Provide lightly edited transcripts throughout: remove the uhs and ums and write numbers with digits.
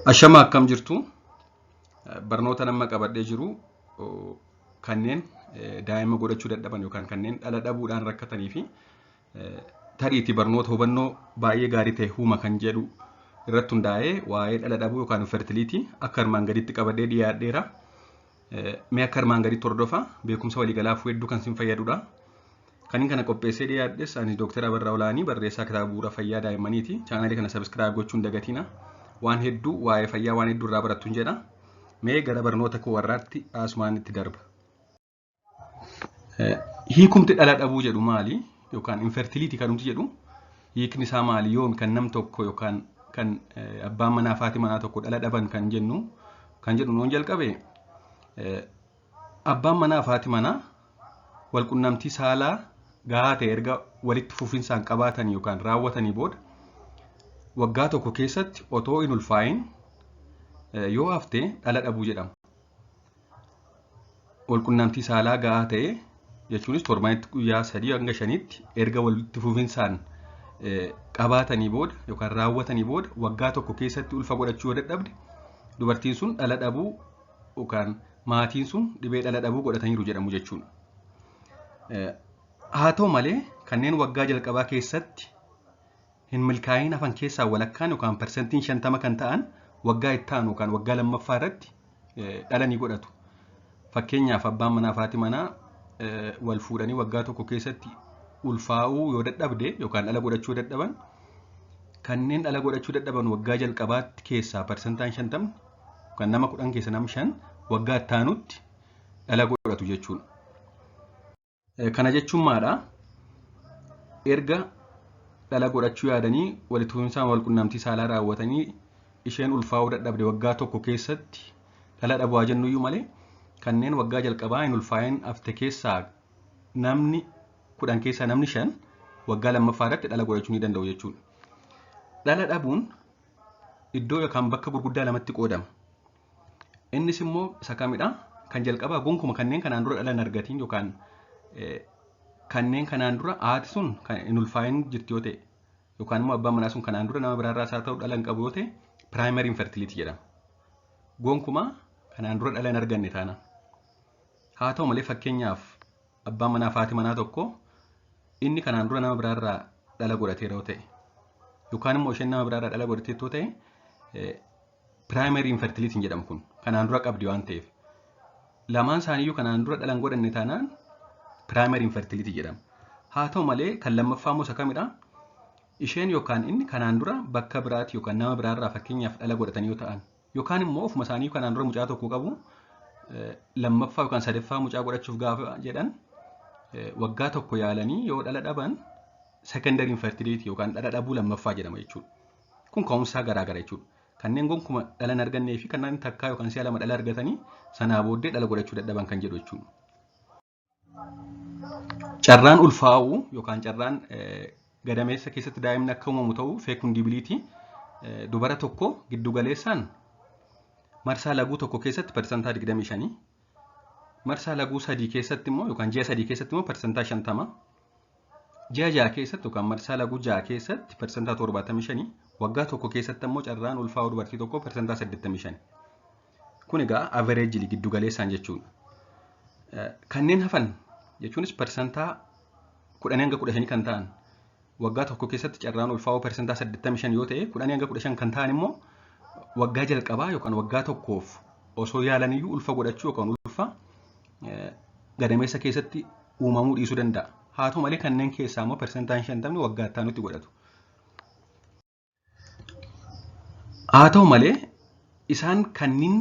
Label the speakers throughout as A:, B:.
A: Ashama, akkam jirtu? Barnoota nama qabadhee jiru kanneen daa'ima godhachuu dadhaban yookaan kanneen dhala dhabuudhaan rakkatanii fi tariitii barnoota hubannoo baay'ee gaarii ta'e huuma kan jedhu irratti hundaa'ee waa'ee dhala dhabuu yookaan infertiliitii akka armaan gaditti qabadhee dhiyaadheera. Mee akka armaan gaditti hordofa, beekumsa waliigalaaf hedduu kan isin fayyadudha. Kan kana qopheessee dhiyaadhes ani Dooktar Abarraa Olaanii, barreessaa kitaaba Bu'uura Fayyaa Daa'immaniiti. Chaanaalii kana subscribe gochuun dagatina. Waan hedduu waa'ee fayyaa waan hedduu irraa barattu jedha. Mee gara barnoota koo warraatti asumaan itti darba. Hiikumti dhala dhabuu jedhu maali? Yookaan infertiliitii kanumti jedhu hiikni isaa maali? Yoom kan nam tokko yookaan kan abbaan manaa fi haati manaa tokko dhala dhaban kan jedhu nuun jalqabe, abbaan manaa fi haati manaa walqunnamtii saalaa gahaa ta'e erga walitti fufinsaan qabaatanii yookaan raawwatanii booda waggaa tokko keessatti otoo hin ulfaa'in yoo hafte dhala dhabuu jedhama. Walqunnamtii saalaa gahaa ta'e jechuunis torbanitti guyyaa 3 hanga 5tti erga walitti fufinsaan qabaatanii booda yookaan raawwatanii booda waggaa tokko keessatti ulfa godhachuu yoo dadhabde, dubartiin sun dhala dhabuu yookaan maatiin sun dhibee dhala dhabuu godhataniiru jedhamu jechuudha. Haa ta'u malee, kanneen waggaa jalqabaa keessatti hin milkaa'in hafan keessaa walakkaan yookaan 50% kan ta'an waggaa itti aanu yookaan waggaa lammaffaa irratti dhala ni godhatu. Fakkeenyaaf, abbaan manaa fi haati manaa wal fuudhanii waggaa tokko keessatti ulfaa'uu yoo dadhabde yookaan dhala godhachuu dadhaban, kanneen dhala godhachuu dadhaban waggaa jalqabaatti keessaa 50% yookaan nama 10 keessa nama 5 waggaa itti aanutti dhala godhatu jechuudha. Kana jechuun maadha? Erga dhala godhachuu yaadanii walitti fufinsaan wal qunnamtii saalaa raawwatanii isheen ulfaa'uu dadhabde, waggaa tokko keessatti dhala dhabuu haa jennuyyuu malee, kanneen waggaa jalqabaa hin ulfaa'in hafte keessaa namni 10 keessaa namni 5 waggaa lammaffaa irratti dhala godhachuu ni danda'u jechuudha. Dhala dhabuun iddoo yookaan bakka gurguddaa lamatti qoodama. Innis immoo isa kamidha? Kan jalqabaa gonkuma kanneen kanaan dura dhala hin argatiin yookaan kanneen kanaan dura haati sun kan hin ulfaa'in jirti yoo ta'e, yookaan immoo abbaan manaa sun kanaan dura nama biraarraa isaa ta'u dhala hin qabu yoo ta'e, primary infertility jedhama. Gonkumaa kanaan dura dhala hin arganne taanaan. Haa ta'u malee, fakkeenyaaf abbaan manaa fi haati manaa tokko inni kanaan dura nama biraarraa dhala godhateera yoo ta'e, yookaan immoo isheen nama biraarraa dhala godhateetti yoo ta'e, primary infertility jedhamu kun kanaan dura qabdi waan ta'eef. Lamaan isaaniiyyuu kanaan dura dhala hin godhanne taanaan primary infertility jedhama. Haa ta'u malee, kan lammaffaa immoo isa kamidha? Isheen yookaan inni kanaan dura bakka biraatti yookaan nama biraarraa fakkeenyaaf dhala godhatanii yoo ta'an, yookaan immoo ofuma isaanii kanaan dura mucaa tokko qabu, lammaffaa yookaan sadaffaa mucaa godhachuuf gaafa jedhan waggaa tokko yaalanii yoo dhala dhaban, secondary infertility yookaan dhala dhabuu lammaffaa jedhama jechuudha. Kun ka'umsaa garaa gara jechuudha. Kanneen gonkuma dhala hin argannee fi kanneen takkaa yookaan si'a lama dhala argatanii sanaa booddee dhala godhachuu dadhaban kan jedhu jechuudha. Carraan ulfaa'uu yookaan carraan gadameessa keessatti daa'imni akka uumamu ta'uu, fecundability, dubara tokko giddu galeessaan marsaa laguu tokko keessatti 25%, marsaa laguu 3 keessatti immoo yookaan ji'a 3 keessatti immoo 50%, ji'a 6 keessatti yookaan marsaa laguu 6 keessatti 75%, waggaa tokko keessatti immoo carraan ulfaa'uu dubartii tokko 85%. Kun egaa averagely, giddu galeessaan jechuudha. Kanneen hafan jechuunis 10% hanga 15 kan ta'an, waggaa tokko keessatti carraan ulfaa'uu 85% yoo ta'e, 10 hanga 15 kan ta'an immoo waggaa jalqabaa yookaan waggaa tokkoof osoo yaalaniyyuu ulfa godhachuu yookaan ulfa gadameessa keessatti uumamuu dhiisuu danda'a. Haa ta'u malee, kanneen keessaa immoo 50% waggaa itti aanutti godhatu. Haa ta'u malee, isaan kanneen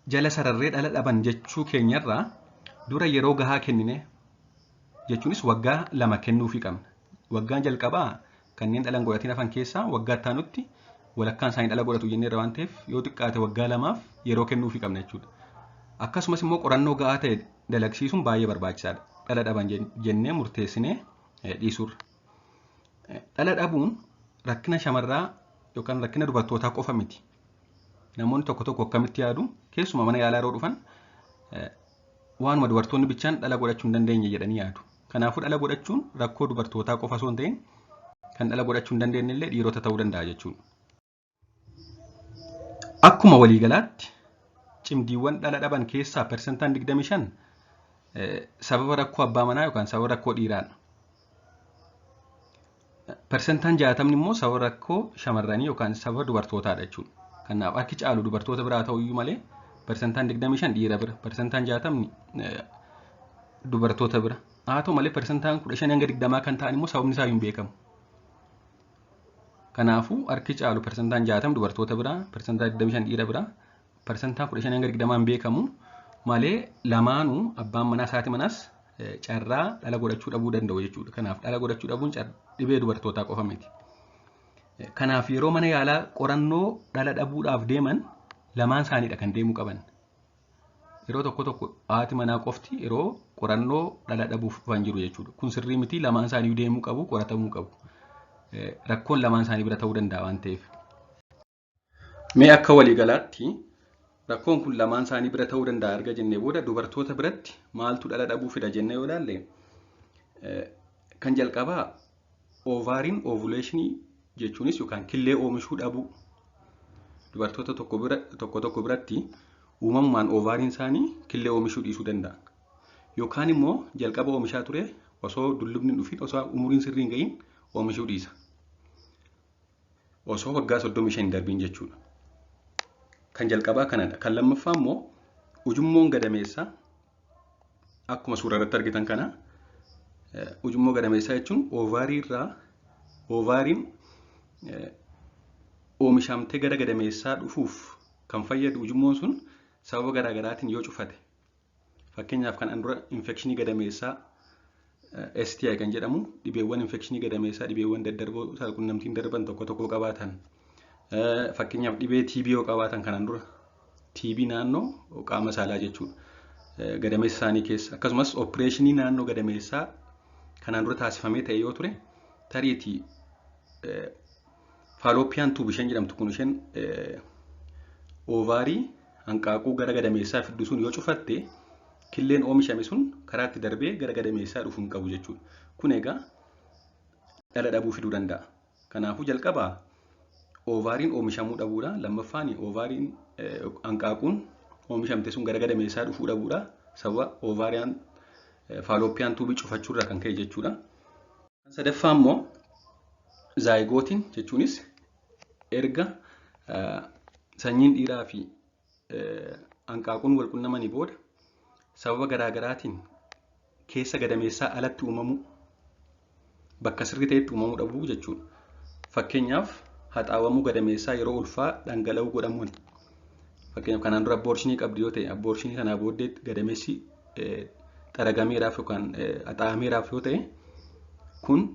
A: jala sararree dhala dhaban jechuu keenyarraa dura yeroo gahaa kennine, jechuunis waggaa 2 kennuufii qabna. Waggaan jalqabaa kanneen dhala hin godhatin hafan keessaa waggaa itti aanutti walakkaan isaanii dhala godhatu jenneerra waan ta'eef, yoo xiqqaate waggaa 2f yeroo kennuufii qabna jechuudha. Akkasumas immoo qorannoo gahaa ta'e dalagsiisuun baay'ee barbaachisaadha. Dhala dhaban jennee murteessinee dhiisuurra. Dhala dhabuun rakkina shamarraa yookaan rakkina dubartootaa qofa miti. Namoonni tokko tokko akkamitti yaadu? Keessumaa mana yaalaa yeroo dhufan waanuma dubartoonni bichaan dhala godhachuu hin dandeenye jedhanii yaadu. Kanaafuu dhala godhachuun rakkoo dubartootaa qofa osoo hin ta'in kan dhala godhachuu hin dandeenye illee dhiirota ta'uu danda'a jechuudha. Akkuma waliigalaatti cimdiiwwan dhala dhaban keessaa persentaan 25 sababa rakkoo abbaa manaa yookaan sababa rakkoo dhiiraadha. Persentaan 60 immoo sababa rakkoo shamarranii yookaan sababa dubartootaadha jechuudha. Kanaaf harki caalu dubartoota biraa ta'u iyyuu malee persentaan 25 dhiira bira, persentaan 60 dubartoota bira. Haa ta'u malee persentaan 15 hanga 20 kan ta'an immoo sababni isaa hin beekamu. Kanaafuu harki caalu persentaan 60 dubartoota biraa, persentaan 25 dhiira biraa, persentaan 15 hanga 20 hin beekamu malee lamaanuu abbaan manaa haati manaas carraa dhala godhachuu dhabuu danda'u jechuudha. Kanaaf dhala godhachuu dhabuun dhibee dubartootaa qofa miti. Kanaaf yeroo mana yaalaa qorannoo dhala dhabuudhaaf deeman lamaan isaaniidha kan deemuu qaban. Yeroo tokko tokko haati manaa qofti yeroo qorannoo dhala dhabuuf dhufan jiru jechuudha. Kun sirrii miti, lamaan isaanii deemuu qabu, qoratamuu qabu. Rakkoon lamaan isaanii bira ta'uu danda'a waan ta'eef. Mee akka waliigalaatti rakkoon kun lamaan isaanii bira ta'uu danda'a erga jennee booda dubartoota biratti maaltu dhala dhabuu fida jennee yoo ilaalle, kan jalqabaa ovaariin ovuleeshinii jechuunis yookaan killee oomishuu dhabuu. Dubartoota tokko tokko biratti uumamumaan ovaariin isaanii killee oomishuu dhiisuu danda'a. Yookaan immoo jalqaba oomishaa ture osoo dullumni hin dhufin, osoo umuriin sirrii hin ga'iin oomishuu dhiisa. Osoo waggaa 35 hin darbiin jechuudha. Kan jalqabaa kanadha. Kan lammaffaa immoo ujummoon gadameessaa akkuma suura irratti argitan kana, ujummoo gadameessaa jechuun oovaarii irraa oovaariin oomishamtee gara gadameessaa dhufuuf kan fayyadu ujummoon sun sababa garaagaraatiin yoo cufate, fakkeenyaaf kan dura infekshinii gadameessaa STI kan jedhamu, dhibeewwan infekshinii gadameessaa, dhibeewwan daddarboo saalqunnamtiin darban tokko tokko qabaatan, fakkeenyaaf dhibee TB yoo qabaatan, kanaan dura TB naannoo qaama saalaa jechuudha. Gadameessa isaanii keessa akkasumas opereeshinii naannoo gadameessaa kanaan dura taasifamee ta'e yoo ture, tariitii fallopian tube isheen jedhamtu kun, isheen oovaarii hanqaaquu gara gadameessaa fiddu sun yoo cufatte, killeen oomishame sun karaa itti darbee gara gadameessaa dhufuu hin qabu jechuudha. Kun egaa dhala dhabuu fiduu danda'a. Kanaafuu jalqabaa oovaariin oomishamuu dhabuudha. Lammaffaan oovaariin hanqaaquun oomishamte sun gara gadameessaa dhufuu dhabuudha. Sababa oovaariyaan fallopian tuubii cufachuurraa kan ka'e jechuudha. Sadaffaa immoo zaayigootiin jechuunis erga sanyiin dhiiraa fi hanqaaquun wal qunnamanii booda sababa garaagaraatiin keessa gadameessaa alatti uumamuu, bakka sirrii ta'etti uumamuu dhabuu jechuudha. Fakkeenyaaf haxaawamuu gadameessaa yeroo ulfaa dhangala'uu godhamuun, fakkeenyaaf kanaan dura abortion qabdi yoo ta'e, abortion sanaa booddee gadameessi xaragameeraaf yookaan haxaa'ameeraaf yoo ta'e, kun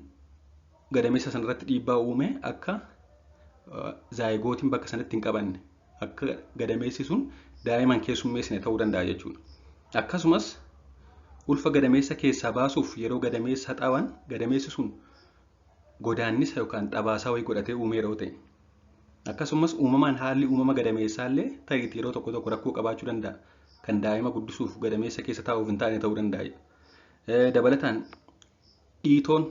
A: gadameessa sanarratti dhiibbaa uume akka zaayigootiin bakka sanatti hin qabanne, akka gadameessi sun daa'ima hin keessummeessine ta'uu danda'a jechuudha. Akkasumas ulfa gadameessa keessaa baasuuf yeroo gadameessa haxaawan gadameessi sun godaannisa yookaan xabaasaa wayii godhatee uumeera yoo ta'e. Akkasumas uumamaan haalli uumama gadameessaa illee tariitii yeroo tokko tokko rakkoo qabaachuu danda'a. Kan daa'ima guddisuuf gadameessa keessa taa'uuf hin taane ta'uu danda'a. Dabalataan dhiitoon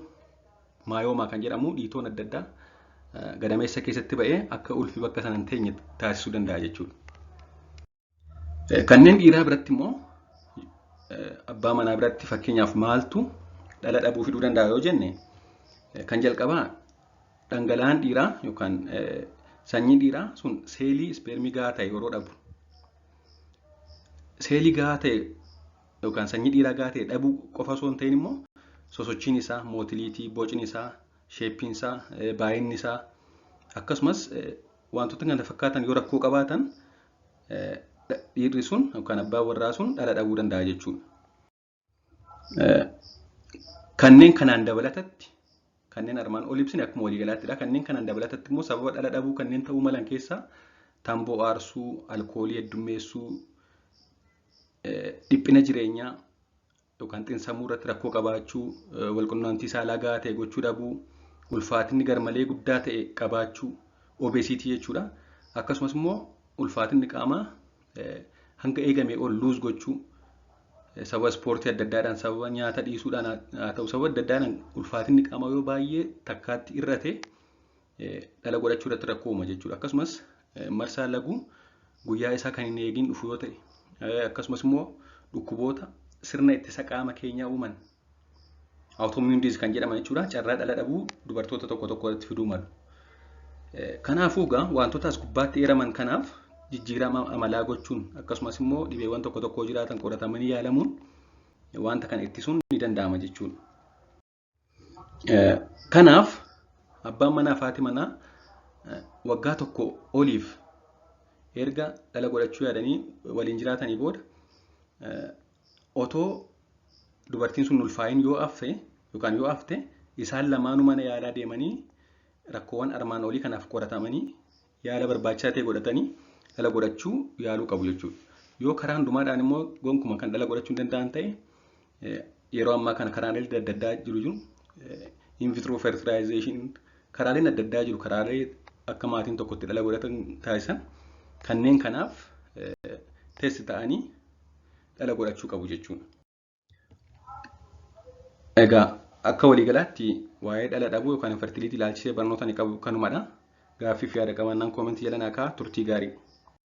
A: myoma kan jedhamu, dhiitoon adda addaa gadameessa keessatti ba'ee akka ulfi bakka sana hin teenye taasisuu danda'a jechuudha. Kanneen dhiiraa biratti immoo, abbaa manaa biratti fakkeenyaaf maaltu dhala dhabuu fiduu danda'a yoo jenne, kan jalqabaa dhangala'aan dhiiraa yookaan sanyii dhiiraa sun seelii ispeermii gahaa ta'e yeroo dhabu. Seelii gahaa ta'e yookaan sanyii dhiiraa gahaa ta'e dhabuu qofa osoo hin ta'in immoo sosochiin isaa, motility, bocni isaa, shapeiin isaa, baay'inni isaa, akkasumas wantoota kana fakkaatan yoo rakkoo qabaatan, dhiirri sun yookaan abbaan warraa sun dhala dhabuu danda'a jechuudha. Kanneen kanaan dabalatatti, kanneen armaan ol ibsine akkuma waliigalaattidha. Kanneen kanaan dabalatatti immoo sababa dhala dhabuu kanneen ta'uu malan keessaa tamboo aarsuu, alkoolii heddummeessuu, dhiphina jireenyaa yookaan xiinsammuu irratti rakkoo qabaachuu, walqunnamtii saalaa gahaa ta'e gochuu dhabuu, ulfaatinni garmalee guddaa ta'e qabaachuu, obesity jechuudha. Akkasumas immoo ulfaatinni qaamaa hanga eegamee ol lose gochuu, sababa ispoortii adda addaadhaan, sababa nyaata dhiisuudhaan haa ta'u, sababa adda addaadhaan ulfaatinni qaamaa yoo baay'ee takkaatti hir'ate dhala godhachuu irratti rakkoo uuma jechuudha. Akkasumas marsaan laguu guyyaa isaa kan hin eegin dhufu yoo ta'e, akkasumas immoo dhukkuboota sirna ittisa qaama keenyaa uuman autoimmune disease kan jedhaman jechuudha, carraa dhala dhabuu dubartoota tokko tokkotti fiduu malu. Kanaafuu egaa wantoota as gubbaatti eeraman kanaaf jijjiirama amalaa gochuun, akkasumas immoo dhibeewwan tokko tokko jiraatan qoratamanii yaalamuun wanta kana ittisuun ni danda'ama jechuudha. Kanaaf abbaan manaa fi haati manaa waggaa 1 oliif erga dhala godhachuu yaadanii waliin jiraatanii booda otoo dubartiin sun ulfaayin yoo hafe yookaan yoo hafte, isaan lamaanuu mana yaalaa deemanii rakkoowwan armaan olii kanaaf qoratamanii, yaala barbaachisaa ta'e godhatanii dhala godhachuu yaaluu qabu jechuudha. Yoo karaa hundumaadhaan immoo gonkuma kan dhala godhachuu hin danda'an ta'e, yeroo ammaa kana karaalee adda addaa jiru, in vitro fertilization, karaaleen adda addaa jiru, karaalee akka maatiin tokkotti dhala godhatan taasisan kanneen kanaaf test ta'anii dhala godhachuu qabu jechuudha. Egaa akka waliigalaatti waa'ee dhala dhabuu yookaan infertility ilaalchisee barnoota ni qabu kanumadha. Gaaffii fi yaada qabannaan koomentii jala naa kaa'aa. Turtii gaarii.